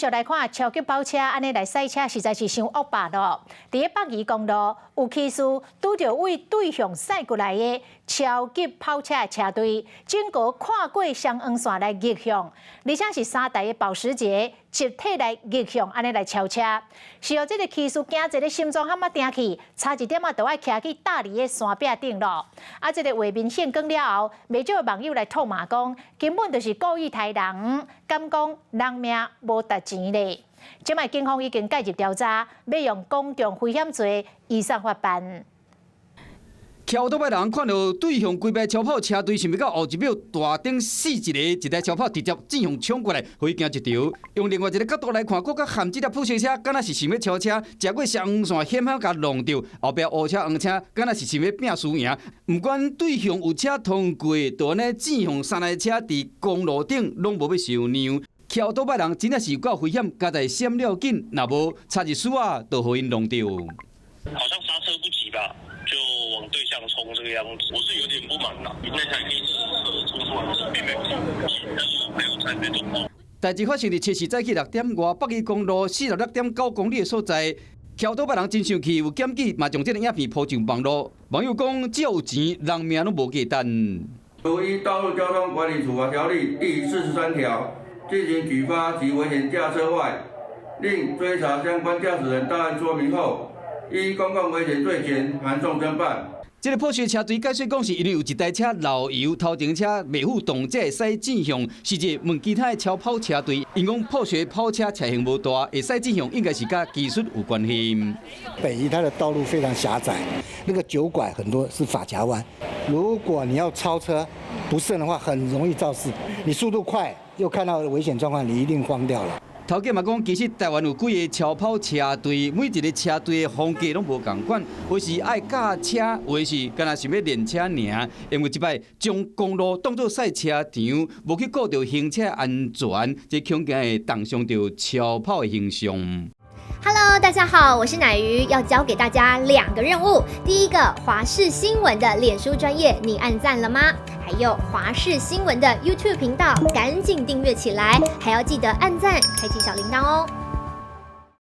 續來看超級跑車按呢來賽車，實在是傷惡霸咯。佇咧北宜公路有騎士拄著對對向駛過來的超級跑車的車隊，整個跨過雙黃線來逆向，而且是三台的保時捷集體來逆向按呢來超車。是予這个騎士驚一个心臟喊仔定去，差一點仔就愛徛去大里的山壁頂咯。啊，這个畫面現光了後，袂少的網友來唾罵講，根本就是故意刣人，敢講人命無值錢咧。這擺警方已經介入調查，欲用公共危險罪移送法辦。騎歐多擺人看著對向規排超跑車隊，想欲到後一秒大燈死一个，一台超跑直接正向衝過來，予伊驚一著。用另外一个角度來看，閣較含這粒破車車，敢若是想欲超車，食過雙黃線，險險共弄著。後壁烏車黃車，敢若是想欲拚輸贏。毋管對向有車通過，就按呢正向三台車佇公路頂攏無欲相讓。騎歐多擺人真正是有夠危險，佳哉閃了緊，若無差一絲仔，就予𪜶弄著。好像剎車不及吧，就往對向衝這個樣子，我是有點不滿啦。那台黑色的車衝出來是並沒有沒有特別狀況。代誌發生佇七時早起6點外，北宜公路46.9公里的所在，騎歐多擺人真生氣，有檢舉，嘛將這个影片鋪上網路。網友講，只要有錢，人命攏無價值。除依道路交通管理處罰條例第43條進行舉發及危險駕車外，另追查相關駕駛人到案說明後，依公共危險罪嫌函送偵辦。這个破雪車隊解釋講，是因為有一台車漏油，頭前車袂赴動才會駛正向。實際問其他的超跑車隊，𪜶講破雪跑車車型無大，會駛正向應該是佮技術有關係。北宜它的道路非常狹窄，那個九拐很多是髮夾彎，如果你要超車不慎的話，很容易肇事。你速度快，又看到危險狀況，你一定慌掉了。頭家嘛講，其實台灣有幾个超跑車隊，每一个車隊的風格攏無仝款，有時愛駕車，有時敢若想欲練車爾。因為這擺將公路當做賽車場，無去顧著行車安全，這恐驚會重傷著超跑的形象。 Hello，大家好，我是乃瑜，要交給大家兩個任務。第一個，華視新聞的臉書專頁，你按讚了嗎？還有華視新聞的 YouTube 頻道，趕緊訂閱起來，還要記得按讚，開啟小鈴鐺哦。